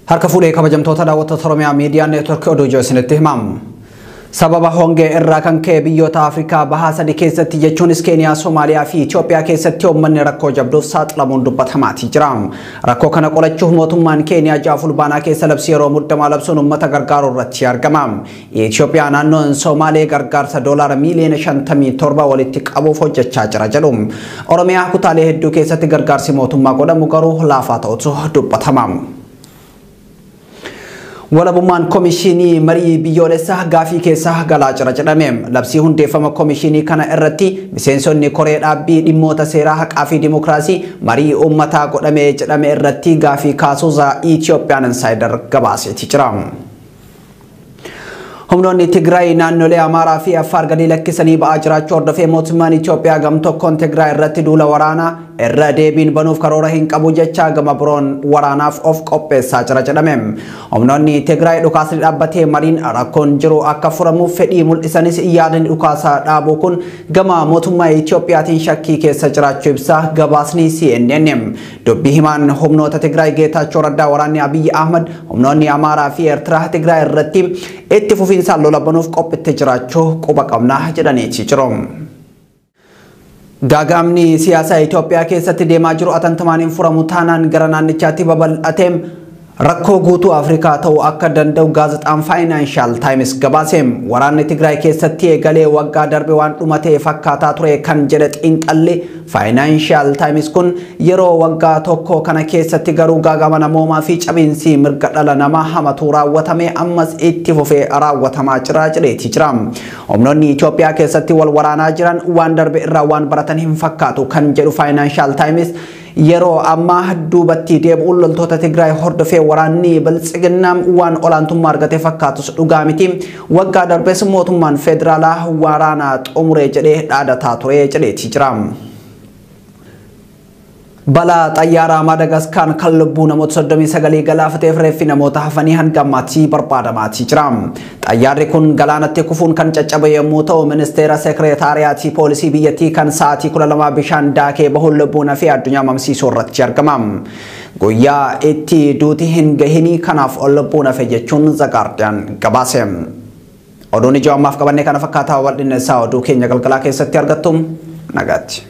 Harka fuudhee kabajamtoota daawwattoota Oromiyaa Miidiyaa Neetworkii oduu ijoo isinitti himamu. Sababa hongee irraa kan ka'e biyyoota Afrikaa bahaa sadi keessatti jechuunis Keeniyaa, Somaaliyaa fi Itoophiyaa keessatti uummanni rakkoo jabduuf saaxilamuun dubbatamaatii jira. Rakkoo kana qolachuuf mootummaan Keeniyaa ji'a Fulbaanaa keessa labsii yeroo muddamaa labsuun uummata gargaaruu irratti argama. Itoophiyaa naannoon Somaalee gargaarsa doolaara miiliyoona 57 walitti qabuuf hojjechaa jira jedhu. Oromiyaa kutaalee hedduu keessatti gargaarsi mootummaa godhamu garuu laafaa ta'utu dubbatama. Walabummaan komishinii marii biyyoolessaa gaafii keessa galaa jira jedhame. Labsii hundeeffama komishinii kana irratti miseensonni koree dhaabbii dhimmoota seeraa haqaa fi dimokiraasii marii uummataa godhame jedhame irratti gaafii kaasuusaa Itoophiyaan Insider gabaaseeti jira. Humnoonni Tigraay naannolee Amaaraa fi Affaar gadi lakkisanii ba'aa jiraachuu hordofee mootummaan Itoophiyaa gam tokkoon Tigraay irratti duula waraanaa irra deebiin banuuf karoora hin qabu jecha gama biroon waraanaaf of qopheessaa jira jedhame. Humnoonni Tigraay dhukaasni dhaabbatee mariin rakkoon jiru akka furamuuf fedhii mul'isanis yaadni dhukaasa dhaabuu kun gama mootummaa Itoophiyaatiin shakkii keessa jiraachuu ibsa gabaasni CNN. Dubbii himaan humnoota Tigraay Geetaachoo Raddaa waraanni Abiyyi Ahmad humnoonni Amaaraa fi Eertiraa Tigraay irratti itti fufiinsaan lola banuuf qophiitti jiraachuu quba qabna jedhaniiti jiru. Gaagaamni siyaasaa Itoophiyaa keessatti deemaa jiru atantamaan hin furamu taanaan gara naannichaatti babal'atee rakkoo guutuu Afrikaa ta'uu akka danda'u gaazexaan Financial Times gabaase. Waraanni Tigraay keessatti eegalee waggaa darbe waan dhumatee fakkaataa ture kan jedhe xiinxalli Financial Times kun yeroo waggaa tokko kana keessatti garuu gaagama namoomaa fi cabiinsi mirga dhala namaa hamatu raawwatame ammas itti fufee raawwatamaa jira jedheeti jira. Humnoonni Itoophiyaa keessatti wal waraanaa jiran waan darbe irraa waan baratan hin fakkaatu kan jedhu Financial Times yeroo ammaa duubatti deebi'uun loltoota Tigraay hordofee waraanni biltsiginnaa waan olaantummaa argate fakkaatus dhugaa miti. Waggaa darbes mootummaan federaalaa waraana xumuree jedhee dhaadataa ture jedheeti jira. Balaa xayyaaraa Maadagaaskaan kan lubbuu namoota 39 galaafateef reeffi namoota hafanii hanga ammaatti barbaadamaatii jira. Xayyaarri kun galaanatti kufuun kan caccabe yommuu ta'u ministeera seekreetaariyaatii poolisii biyyattii kan sa'aatii 12 bishaan daakee bahuun lubbuun hafee addunyaa mamsiisuu irratti argama. Guyyaa itti duuti hin gahinii kanaaf ol lubbuun hafe jechuun The Guardian gabaase. Oduun ijoo ammaaf qabannee kana fakkaataa bal'inna isaa oduu keenya galgalaa keessatti argattu nagaatti.